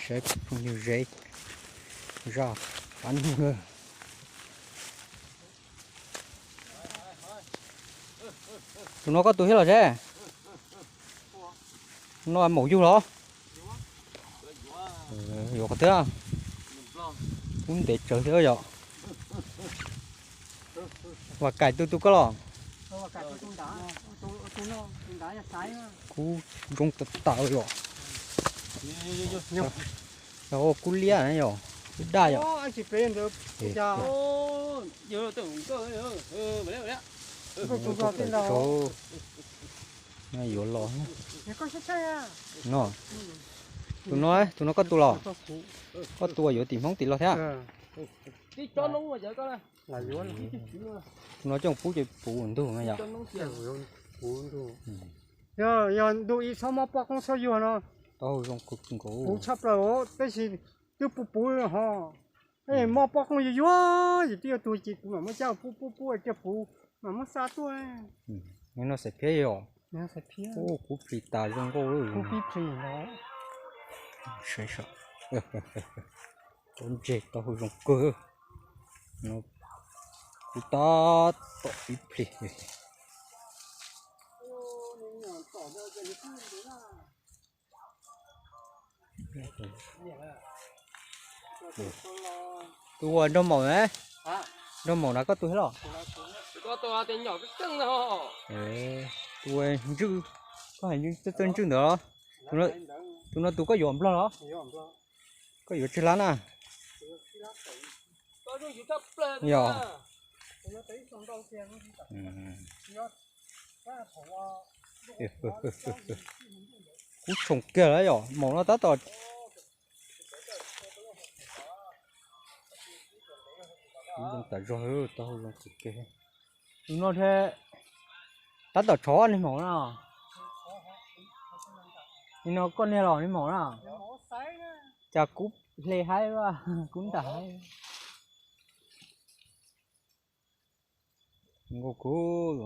Saib phooj ywg Zeb zaj qab nug na. Tus no koj tus thiab los Zeb? No maum yug los? Yuav qhov twg? Kub ntev tsawv thiab yom. Vam Kaim tus tus koj los? Kub zoo tas tas yom. Kub liab na yom, kub daj yom. Yuav los no. Tus no, tus no koj tus los? Koj tus uas yuav tim Hmoob tim los thiab? Tus no coj pub ces puv ntug no yom. Yog ntu ib txhob mob poj koob txhob yuag no. Tau zoo kawg nkaus. Puv tshaj plaws tab sis twb puv puv ho. Mob poj koob yuag yuag yus twb yuav tuag ces kuv mam muab cab pub pub pub kiag puv mam muab xa tuaj. No xaiv phiab yom. Kub plig tas zoo nkauj. Kub plig no. Tau ntseg tau zoo kawg. Kub tab tom ib plig. Tus uas nrog maum na, nrog maum na koj tus thiab los? Tus uas ntswj, koj hais txawj txawj ntswj ntawd los? Tus no tus koj yuav nplog los? Koj yuav tsawg lab na? Yog. Kub tshoom kiag lawm yom, maum no tab tom. Kub zoo tas zog, taub hau zoo kawg. Tus no thiab tab tom tshov niag maum na. Nim no koj niag los niag maum na. Cas kub hle haib, kub ntam haib. Nkauj kub,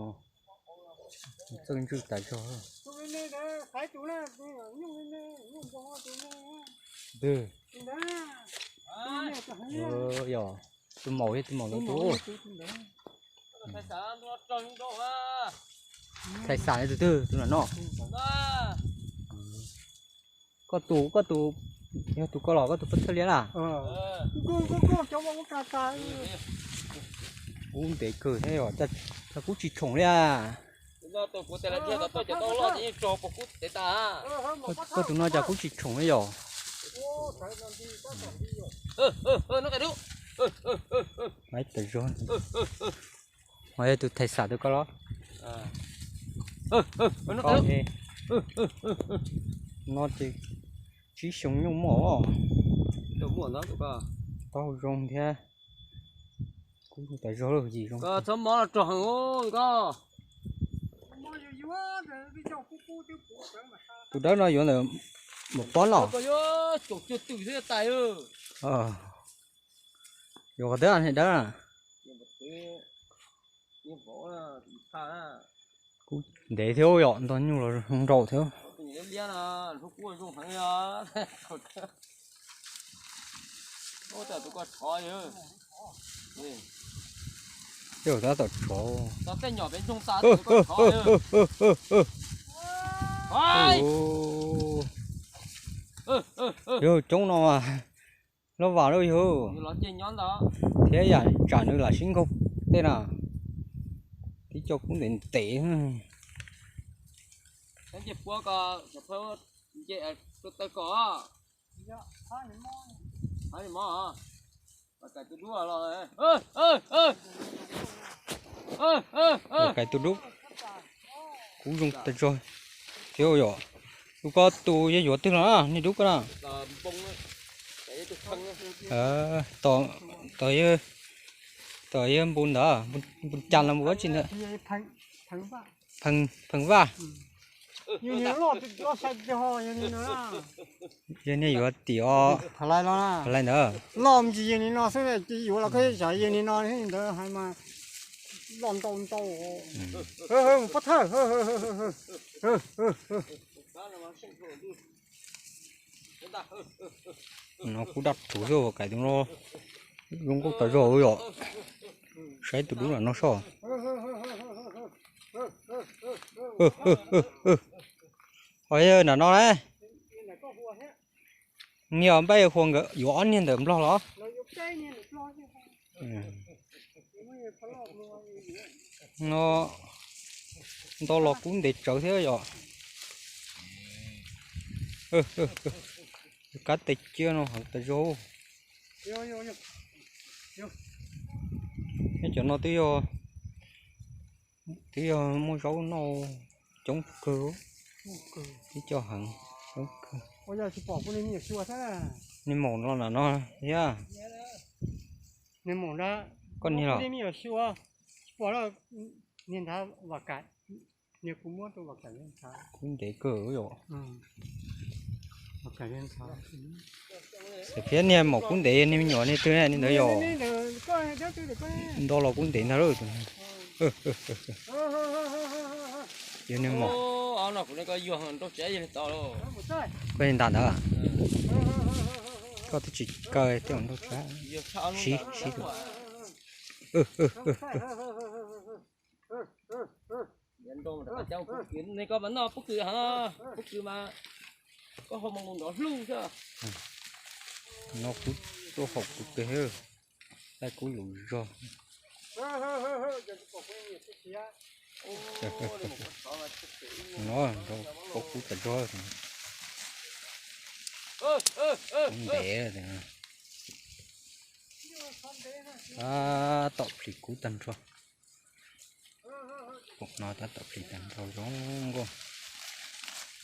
txawj ntswj tas zog. Twg? Yog tus maum, tus maum ntawd tus. Thais xam tus twg, tus no no. Koj tus, koj tus, yog tus koj los koj tus poj thawj liab na. Kub ntev kawg thiab yom, cas kub tsis tshoom li. Koj tus no cas kub tsis tshoom li yom. Maiv tas zog. Ho yog tus thais xam tus koj los? Koj no ces tsib xyoo nyuj muaj. Taub hau zoo thiab. Kub tas zog lawm yim zoo. Tus dawb no yuav ntawm mus pob no. Yuav qhov twg niag dawb na? Kub ntev thiab yom, ntog nyuj los zoo nraus thiab. Tej zaum tab tom tshov. Yog coob no mas loj vam lawm yog. Thiab yam tsam nws lam sib nkaug tej na. Tib co kub ntev ntev. Kais tus dub, kub zoo tas zog thiab yom. Tus koj tus yog yuav twg los na, niag dub koj na? Tom, tom yog npu ntawd, npu cas los npu dab tsi ntawd? Pheej Vaj. Yog niag yuav tim os, Phalai ntawd. Loj ntsis yog li no xwb, yuav los koj xav yog li no ntawd hais mas loj ntau ntau. Mus pob thawj. No kuj daj rhuv xwb, kais tus no zoo nkauj tas zog yom. Saib tus dub lam no soj. Ho yog nram no na, niag npaj hua nkawd yuav ob niag ntawm nplog los? No nto los kub ntev tsawv thiab yom. Kab tes ciab no heev tas zog. Neb cov no twb yog, twb yog muaj zaub noj coob kawg, twb coj heev coob kawg. Nej maum los nram no thiab? Koj niag los? Kub ntev kawg yom. Xam thiab niag maum kub ntev, niag me nyuam niag twg niag ntawd yom. Nto los kub ntev ntag lauj. Yog niag maum. Koj ntam ntawd, koj twb tsis kaw tej nrauj tshav. Sib sib. Nej koj mas noj pob kws, pob kws mas koj ho mus nrov hlub xwb. No kub tuaj haum kuv pes, laij kub lus zog. No pob kub tas zog, kub ntev. Tab tom plis kub tag nrho. Pom no tab tom plis tag nrho zoo nkauj.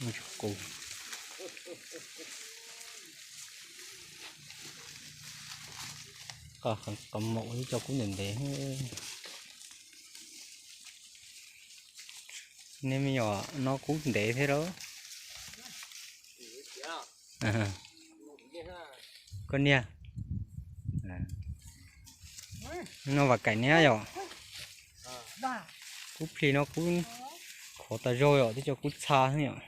Muaj tsis qus. Qhov maum ib co kub ntev ntev. Nej me nyuam no kub ntev thiab lauj. Koj niag, no Vam Kaim niag yom. Kub plis no kub khov tas zog yom, twb cov kub txha yom.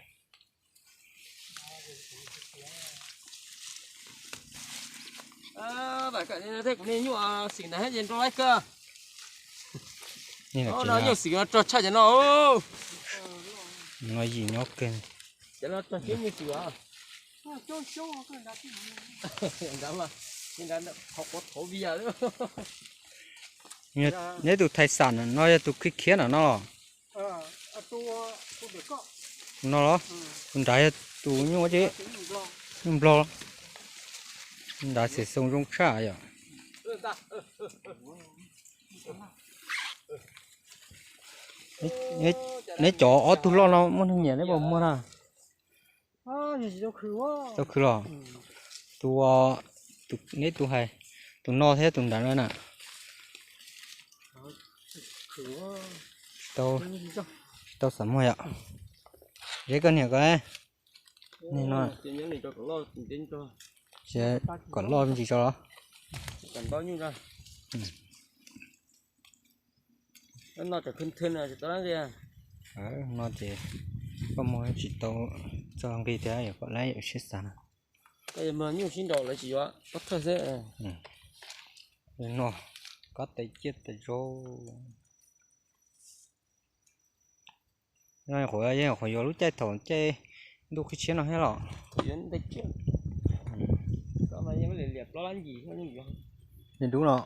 Tej kuv niag nyuj xim ntawd thiab ces nrog laib kawg. Nyuj xim no rog tshaj cov no. No yim nyob kawg. Cov no rog xwb nyuj xim os. Qhov quav thauv vias. Neb tus thais xam no yog tus khiav khiav nram no los? No los? Tus nrad yog tus nyuj ces, nyuj nplog. Nrad xim xoo zoo tshaj yom. Neb cov ob tug loj no muaj neeg nyiam neb puas muag na? Tau khwv los? Tus, neb tus hais, tus no thiab tus nrad no na. Tsis tau, tsis tau xav muag yom. Zeb koj niam ko, no, kom loj me ntsis tso los? No ces koj muag tsis tau txog nqi thiab, yog kom lab yam sib xav na. Nyuj sib nraus lawv tsis yuav pob thawj xwb. No, kob tes ciaj tes zaub. Qhuav, yeej qhuav yuav lub caij thaum caij ntuj qhib tshiab no thiab los? Li dub no,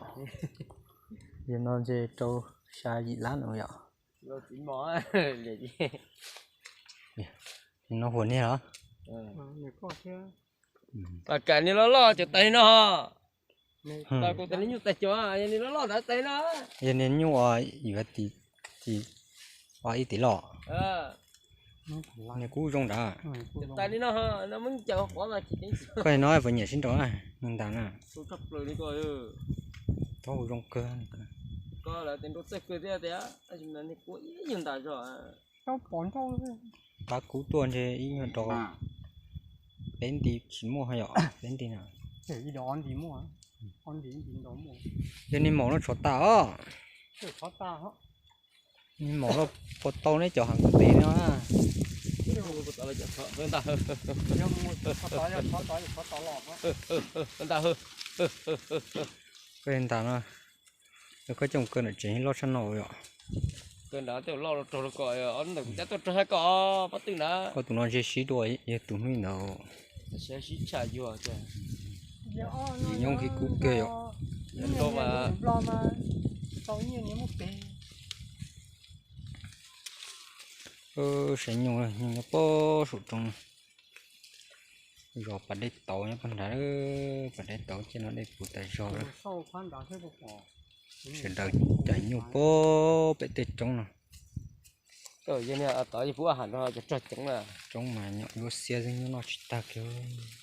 yog no ntshe rau xya yim lab no yom. No huam niag los? Tam kam niag loj loj cov tais no. Tam kuv tais nyuj tais cov, yog niag loj loj ntawd tais no. Yog niag nyuj yuav ti, ti, ib tis los. Niag kub zoo nrad. Tais li no, no muab caws qhuav mas tsis ceeb. Koj no puas nyiam sib nraus na, nws ntas na. Thaub zoo kawg. Koj lawv tes nrau txawj kawg thiab tias, tab sis mas niag kub ib nyuag ntas zog. Qab kub tuaj ntshe ib nyuag nrau. Peb nti tsis muaj yom, peb nti na. Yog niag maum no tshuav tas os. Niag maum no puas tau neb cov heev ntev no na. Ntag, ntag, koj ntas no, koj coj kaw ntawm tsev loj tshaj no yom. Kaw nrad tej loj raug los kom ob ntawm kuv cab tuaj raug hais kom pob tw na. Koj tus no ntshe sib dua yog tus hnub ntawd. Sib tshaj yuag. Yus nyob khi kub kiag yom. Saib nyuj, nyuj nyob pob saum roob. Zos pas dej tauv nyob pob nrad, pas dej tauv ces no dej puv tas zog lawm. Sawv daws cais nyuj pob pem tej roob no. Tod yog puab ham no cov rog coob na. Roob mas nyuam yuav xiab xwb, nyuj noj tsis tag kiag.